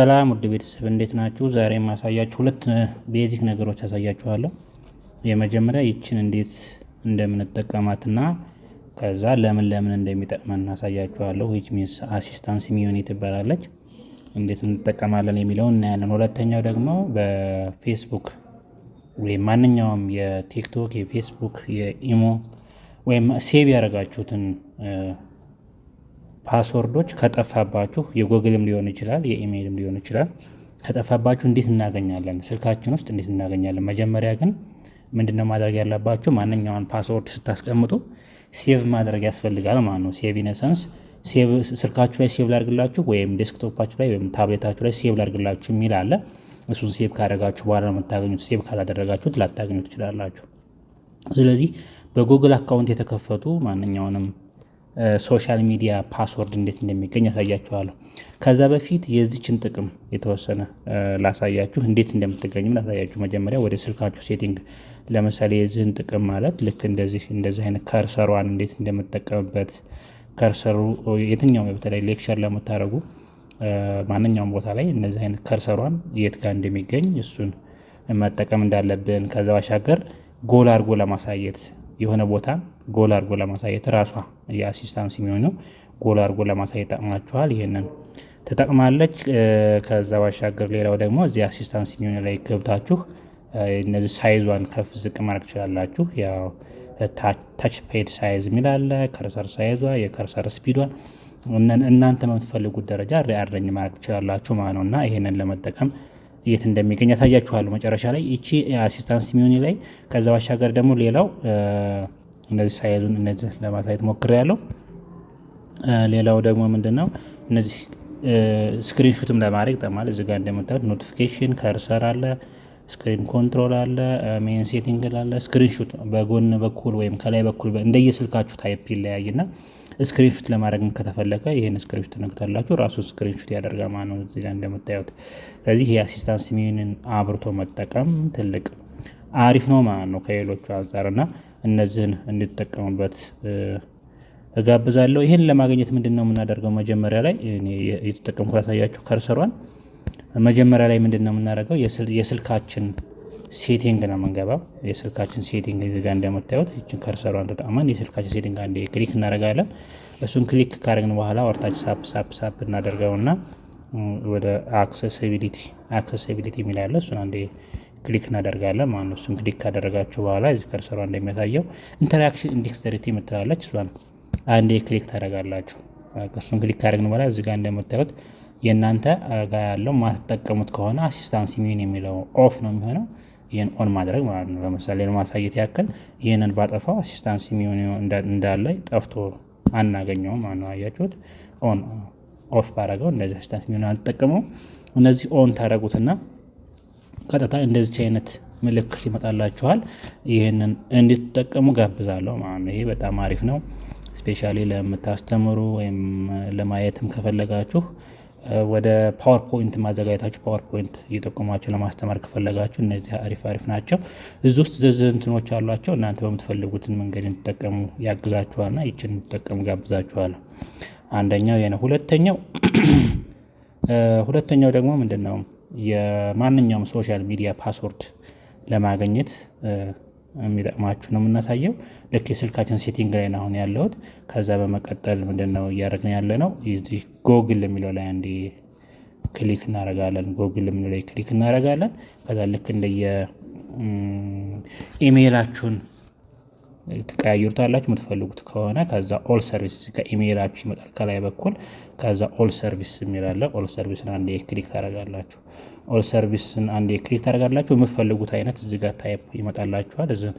ሰላም ውድ ቤተሰብ፣ እንዴት ናችሁ? ዛሬ የማሳያችሁ ሁለት basic ነገሮች አሳያችኋለሁ። የመጀመሪያ ይችን እንዴት እንደምንጠቀማትና ከዛ ለምን ለምን እንደሚጠቅመን አሳያችኋለሁ። Which means assistance menu ትባላለች። እንዴት እንጠቀማለን የሚለውን እናያለን። ሁለተኛው ደግሞ በፌስቡክ ወይም ማንኛውም የቲክቶክ፣ የፌስቡክ፣ የኢሞ ወይም save ያደረጋችሁትን password ኦች ከጠፋባችሁ፣ የጎግልም ሊሆን ይችላል፣ የኢሜይልም ሊሆን ይችላል፣ ከጠፋባችሁ እንዴት እናገኛለን? ስልካችን ውስጥ እንዴት እናገኛለን? መጀመሪያ ግን ምንድነው ማድረግ ያለባችሁ? ማንኛውም password ስታስቀምጡ save ማድረግ ያስፈልጋል ማለት ነው። Save in a sense save ስልካችሁ ላይ save ላድርግላችሁ ወይም desktop ኣችሁ ላይ ወይም ታብሌታችሁ ላይ save ላድርግላችሁ የሚል አለ። እሱን save ካደረጋችሁ በኋላ ነው የምታገኙት። Save ካላደረጋችሁት ላታገኙ ትችላላችሁ። ስለዚህ በ Google account የተከፈቱ ማንኛውንም social media password እንዴት እንደሚገኝ አሳያችኋለሁ። ከዛ በፊት የዚችን ጥቅም የተወሰነ ላሳያችሁ፣ እንዴት እንደምትገኝም ላሳያችሁ። መጀመሪያ ወደ ስልካችሁ setting፣ ለምሳሌ የዚህን ጥቅም ማለት ልክ እንደዚህ እንደዚህ አይነት cursor ሯን እንዴት እንደምትጠቀምበት፣ cursor ሩ የትኛውም በተለይ lecture ለምታደርጉ ማንኛውም ቦታ ላይ እነዚህ አይነት cursor ሯን የት ጋር እንደሚገኝ፣ እሱን መጠቀም እንዳለብን፣ ከዛ ባሻገር ጎላ አድርጎ ለማሳየት፣ የሆነ ቦታ ጎላ አድርጎ ለማሳየት ራሷ የ assistance የሚሆነው ጎላ አድርጎ ለማሳየት ይጠቅማችኋል። ይሄንን ትጠቅማለች። ከዛ ባሻገር ሌላው ደግሞ እዚህ assistance menu ላይ ገብታችሁ እነዚህ size ዟን ከፍ ዝቅ ማድረግ ትችላላችሁ። ያው touch pad size የሚል አለ፣ cursor size ዟ፣ የ cursor speed ዷን እናንተ በምትፈልጉት ደረጃ rearrange ማድረግ ትችላላችሁ ማለት ነው። እና ይሄንን ለመጠቀም የት እንደሚገኝ ያሳያችኋለሁ መጨረሻ ላይ ይቺ assistance menu ላይ። ከዛ ባሻገር ደግሞ ሌላው እነዚህ size ኡን እነዚህ ለማሳየት ሞክሬያለሁ። ሌላው ደግሞ ምንድነው? እነዚህ screenshot ም ለማድረግ ይጠቅማል። እዚህ ጋር እንደምታዩት notification፣ cursor አለ፣ screen control አለ፣ main setting አለ። Screenshot በጎን በኩል ወይም ከላይ በኩል እንደየስልካችሁ type ይለያይና screenshot ለማድረግ ከተፈለገ ይህን screenshot ትነኩታላችሁ፣ ራሱ screenshot ያደርጋል ማለት ነው እዚህ ጋር እንደምታዩት። ስለዚህ የ assistance menu ን አብርቶ መጠቀም ትልቅ አሪፍ ነው ማለት ነው ከሌሎቹ አንፃር፣ እና እነዚህን እንድትጠቀሙበት እጋብዛለሁ። ይህን ለማግኘት ምንድነው የምናደርገው? መጀመሪያ ላይ እኔ የተጠቀምኩት ላሳያችሁ cursor ሯን። መጀመሪያ ላይ ምንድነው የምናደርገው? የስልካችን setting ነው የምንገባው። የስልካችን setting እዚህ ጋር እንደምታዩት ይችን cursor ሯን ተጠቅመን የስልካችን setting አንዴ click እናደርጋለን። እሱን click ካደረግን በኋላ ወደታች ሳብ ሳብ ሳብ እናደርገውና ወደ accessibility የሚል አለ። እሱን አንዴ click እናደርጋለን ማለት ነው። እሱን click ካደረጋችሁ በኋላ እዚህ cursor ሯ እንደሚያሳየው interaction and dexterity የምትላለች፣ እሷን አንዴ click ታደርጋላችሁ። እሱን click ካደረግን በኋላ እዚህ ጋር እንደምታዩት የእናንተ ጋር ያለው ማትጠቀሙት ከሆነ assistance menu የሚለው off ነው የሚሆነው። ይህን on ማድረግ ማለት ነው። ለምሳሌ ለማሳየት ያክል ይህንን ባጠፋው assistance menu እንዳለ ጠፍቶ አናገኘውም ማለት ነው። አያችሁት? On off ባረገው እንደዚህ assistance menu አልጠቀመው። እነዚህ on ታደረጉትና ቀጥታ እንደዚች አይነት ምልክት ይመጣላችኋል። ይህንን እንድትጠቀሙ ጋብዛለሁ ማለት ነው። ይሄ በጣም አሪፍ ነው። Specially ለምታስተምሩ ወይም ለማየትም ከፈለጋችሁ፣ ወደ PowerPoint ማዘጋጀታችሁ PowerPoint እየጠቆማችሁ ለማስተማር ከፈለጋችሁ እነዚህ አሪፍ አሪፍ ናቸው። እዚህ ውስጥ ዝርዝር እንትኖች አሏቸው። እናንተ በምትፈልጉትን መንገድ እንድትጠቀሙ ያግዛችኋልና ይችን እንድትጠቀሙ ጋብዛችኋለሁ። አንደኛው ይሄ ነው። ሁለተኛው ደግሞ ምንድነው? የማንኛውም social media password ለማግኘት የሚጠቅማችሁ ነው የምናሳየው። ልክ የስልካችን setting ላይ ነው አሁን ያለሁት። ከዛ በመቀጠል ምንድነው እያደረግን ያለ ነው? እዚህ ጎግል የሚለው ላይ አንዴ click እናደርጋለን። ጎግል የሚለው ላይ click እናደርጋለን። ከዛ ልክ እንደየ ኢሜይላችሁን ትቀያይሩታላችሁ የምትፈልጉት ከሆነ። ከዛ all service ከኢሜይላችሁ ይመጣል ከላይ በኩል። ከዛ all service የሚል አለ። All service ን አንዴ click ታደርጋላችሁ። All service ን አንዴ click ታደርጋላችሁ። የምትፈልጉት አይነት እዚህ ጋር type ይመጣላችኋል። እዚህ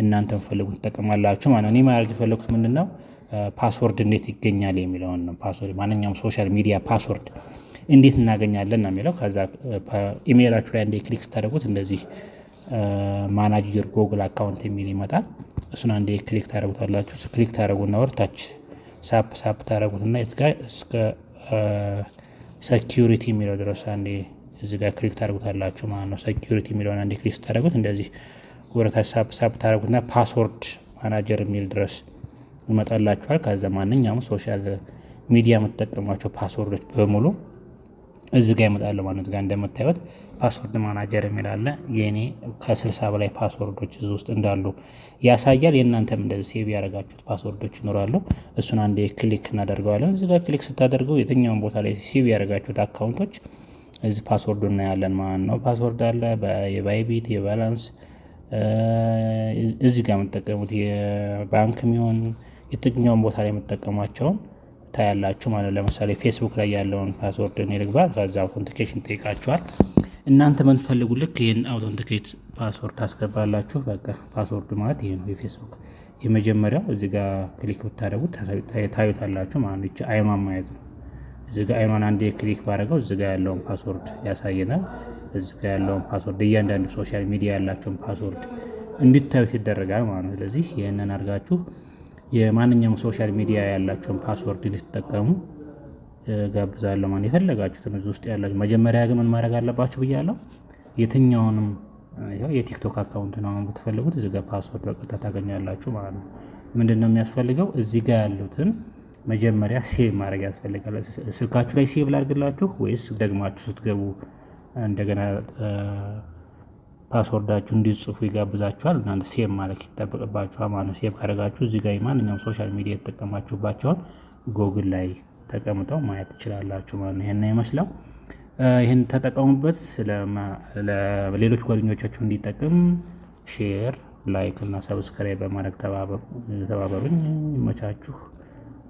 እናንተ የምትፈልጉት ትጠቀማላችሁ ማለት ነው። እኔ ማድረግ የፈለኩት ምንድነው? Password እንዴት ይገኛል የሚለውን ነው። Password፣ ማንኛውም social media password እንዴት እናገኛለን ነው የሚለው። ከዛ ኢሜይላችሁ ላይ አንዴ click ስታደርጉት እንደዚህ manage your Google account የሚል ይመጣል። እሱን አንዴ click ታደርጉታላችሁ። Click ታደርጉና ወደ ታች ሳብ ሳብ ታደርጉትና የት ጋር እስከ security የሚለው ድረስ አንዴ እዚህ ጋር click ታደርጉታላችሁ ማለት ነው። Security የሚለውን አንዴ click ስታደርጉት እንደዚህ ወደታች ሳብ ሳብ ታደርጉትና password manager የሚል ድረስ ይመጣላችኋል። ከዛ ማንኛውም social media የምትጠቀሟቸው password ኦች በሙሉ እዚህ ጋር ይመጣል ማለት ነው። እዚህ ጋር እንደምታዩት password manager የሚል አለ። የኔ ከ60 በላይ password ኦች እዚህ ውስጥ እንዳሉ ያሳያል። የእናንተም እንደዚህ save ያደረጋችሁት password ኦች ይኖራሉ። እሱን አንዴ click እናደርገዋለን። እዚህ ጋር click ስታደርገው የትኛውን ቦታ ላይ save ያደረጋችሁት account ኦች እዚህ password ኡ እናያለን ማለት ነው። Password አለ፣ የ Bybit፣ የ Binance፣ እዚህ ጋር የምትጠቀሙት የባንክ የሚሆን የትኛውን ቦታ ላይ የምትጠቀሟቸውን ታያላችሁ ማለት ነው። ለምሳሌ ፌስቡክ ላይ ያለውን password እኔ ልግባ። ከዛ authentication ይጠይቃችኋል። እናንተ በምትፈልጉ ልክ ይህን authenticate password ታስገባላችሁ። በቃ password ማለት ይሄ ነው። የፌስቡክ የመጀመሪያው እዚህ ጋር click ብታደርጉት ታዩታላችሁ ማለት ነው። ይቺ አይኗን ማየት ነው። እዚህ ጋር አይኗን አንዴ click ባደረገው እዚህ ጋር ያለውን password ያሳየናል። እዚህ ጋር ያለውን password፣ እያንዳንዱ social media ያላቸውን password እንዲታዩት ይደረጋል ማለት ነው። ስለዚህ ይህንን አድርጋችሁ የማንኛውም social media ያላቸውን password እንድትጠቀሙ ጋብዛለሁ። ማለት የፈለጋችሁትን እዚህ ውስጥ ያላችሁ። መጀመሪያ ግን ምን ማድረግ አለባችሁ ብያለሁ። የትኛውንም ይኸው የቲክቶክ account ነው አሁን ብትፈልጉት እዚህ ጋር password በቀጥታ ታገኛላችሁ ማለት ነው። ምንድነው የሚያስፈልገው? እዚህ ጋር ያሉትን መጀመሪያ save ማድረግ ያስፈልጋል። ስልካችሁ ላይ save ላድርግላችሁ ወይስ ደግማችሁ ስትገቡ እንደገና password ኣችሁ እንዲጽፉ ይጋብዛችኋል። እናንተ save ማድረግ ይጠበቅባችኋል ማለት ነው። Save ካደረጋችሁ እዚህ ጋር ማንኛውም social media የተጠቀማችሁባቸውን ጎግል ላይ ተቀምጠው ማየት ትችላላችሁ ማለት ነው። ይሄን ይመስላል። ይህን ተጠቀሙበት። ለሌሎች ጓደኞቻችሁ እንዲጠቅም share፣ like እና subscribe በማድረግ ተባበሩኝ። ይመቻችሁ።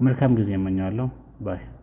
መልካም ጊዜ እመኛለሁ። Bye።